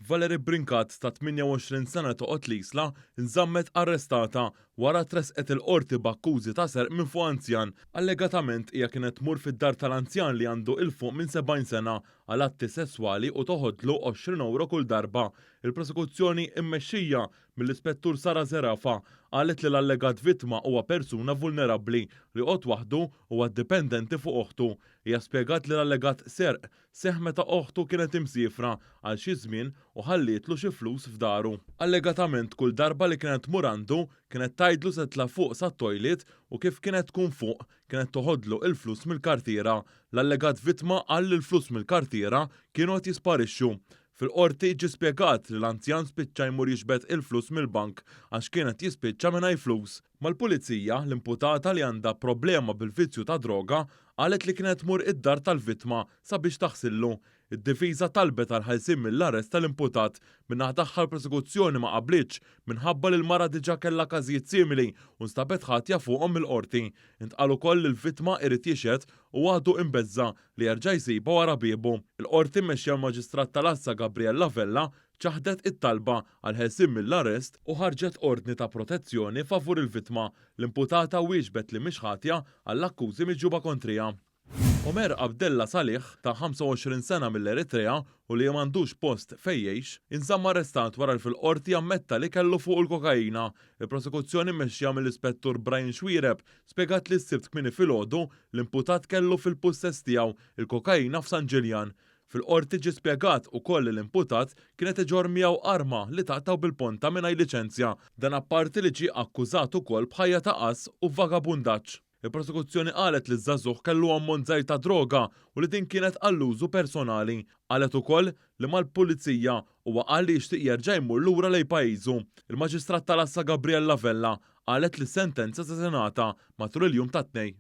Valerie Brincat ta' 28 sena toqgħod l-Isla nżammet arrestata wara tressqet il-Qorti b'akkużi ta' serq minn fuq anzjan. Allegatament hija kienet tmur fid-dar tal-anzjan li għandu 'il fuq minn 70 sena għal atti sesswali u toħodlu 20 ewro kull darba. Il-prosekuzzjoni mmexxija mill-Ispettur Sara Zerafa qalet li l-allegat vittma huwa persuna vulnerabbli li joqgħod waħdu u huwa dipendenti fuq oħtu. Hija spjegat li l-allegat serq seħħ meta oħtu kienet imsiefra għal xi żmien u ħallietlu xi flus f'daru. Allegatament kull darba li kienet tmur għandu kienet tgħidlu se tla' fuq sat-toilet u kif kienet tkun fuq kienet toħodlu il-flus mill-kartiera. L-allegat vittma qal li l-flus mill-kartiera kienu qed jisparixxu. Fil-Qorti ġie spjegat li l-anzjan spiċċa jmur jiġbed il-flus mill-bank għax kien qed jispiċċa mingħajr flus. Mal-Pulizija, l-imputata li għandha problema bil-vizzju tad-droga qalet li kienet tmur id-dar tal-vittma sabiex taħsillu. Id-difiża talbet għall-ħelsien mill-arrest tal-imputat. Min-naħa tagħha l-prosekuzzjoni ma qablitx minħabba li l-mara diġà kellha każijiet simili u nstabet ħatja fuqhom mill-Qorti. Intqal ukoll li l-vittma irid jixhed u għadu imbeżża' li jerġa' jsibha wara biebu. Il-Qorti mmexxija mill-Maġistrat tal-Għassa Gabriella Vella ċaħdet it-talba għall-ħelsien mill-arrest u ħarġet ordni ta' protezzjoni favur il-vittma. L-imputata wieġbet li mhix ħatja għall-akkużi miġjuba kontriha. Omer Abdella Salih, ta' 25 sena mill-Eritrea u li m'għandux post fejn jgħix, inżamm arrestat wara li fil-Qorti ammetta li kellu fuqu l-kokaina. Il-prosekuzzjoni mmexxija mill-Ispettur Brian Xuereb spjegat li s-Sibt kmieni filgħodu l-imputat kellu fil-pussess tiegħu l-kokaina f'San Ġiljan. Fil-Qorti ġie spjegat ukoll li l-imputat kien qed iġorr miegħu arma li taqtgħu bil-ponta mingħajr liċenzja. Dan apparti li ġie akkużat ukoll b'ħajja ta' għażż u vagabundaġġ. Il-Prosekuzzjoni qalet li ż-żagħżugħ kellu ammont żgħir ta' droga u li din kienet għall-użu personali. Qalet ukoll li mal-Pulizija huwa qal li jixtieq jerġa' jmur lura lejn pajjiżu. Il-Maġistrat tal-Għassa Gabriella Vella qalet li s-sentenza se tingħata matul il-jum tat-Tnejn.